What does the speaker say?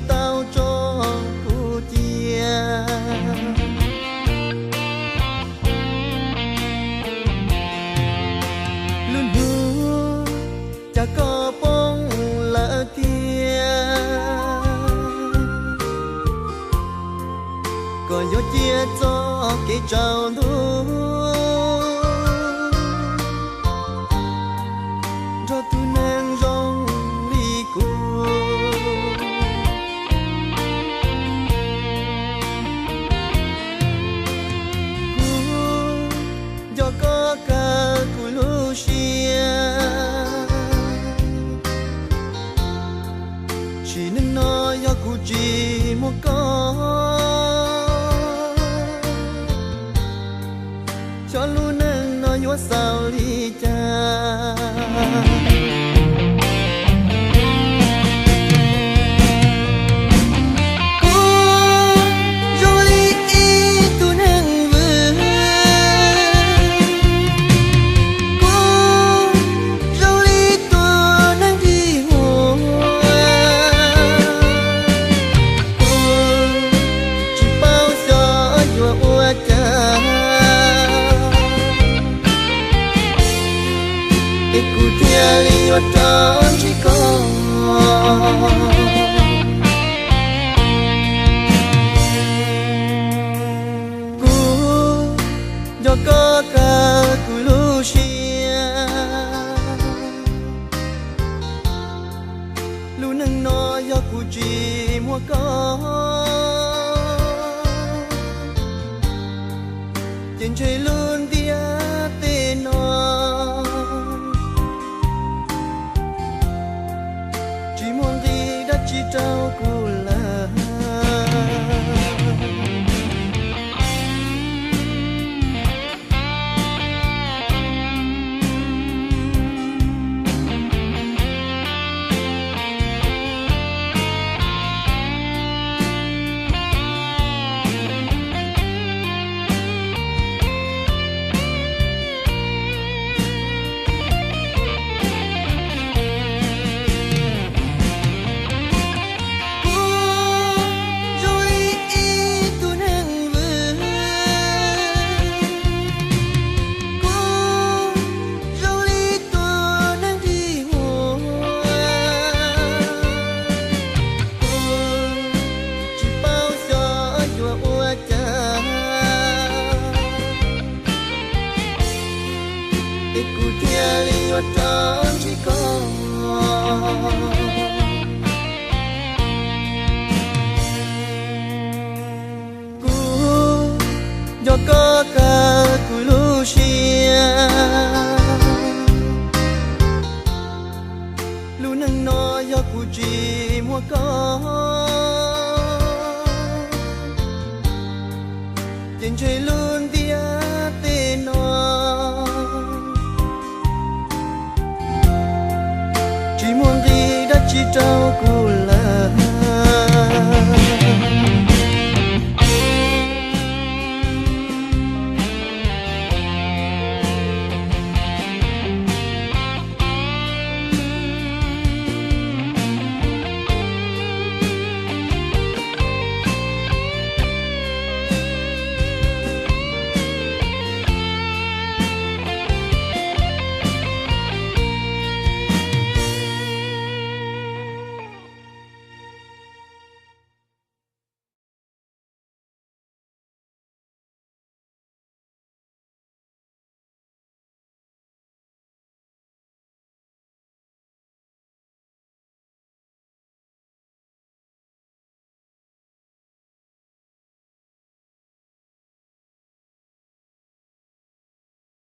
tau tso kuv cia. Lub hnub cas koj poob lawm tiag, koj yuav cia txoj kev tsaus ntuj nrog tus neeg zoo li kuv. Kuv nco koj kawg kuv lub siab, sim neej no yog kuv tsis muaj koj, xyov lub neej no yuav xaus li cas. Kuv zoo li ib tug neeg vwm, kuv zoo li tus neeg dig huam, kuv tsis paub xyov yuav ua cas es kuv thiaj li yuav rov ntsib koj. Kuv nco koj kawg kuv lub siab, lub neej no yog kuv tsis muaj koj, ces ntshe lub ntiaj teb no tsis muaj nqis dab tsi rau kuv lawm. Kuv zoo li ib tug neeg vwm, kuv zoo li tus neeg dig huam, kuv tsis paub xyov yuav ua cas es kuv thiaj li yuav rov ntsib koj. Kuv nco koj kawg kuv lub siab, lub neej no yog kuv tsis muaj koj, ces ntshe lub ntiaj teb no tsis muaj nqis dab tsi rau kuv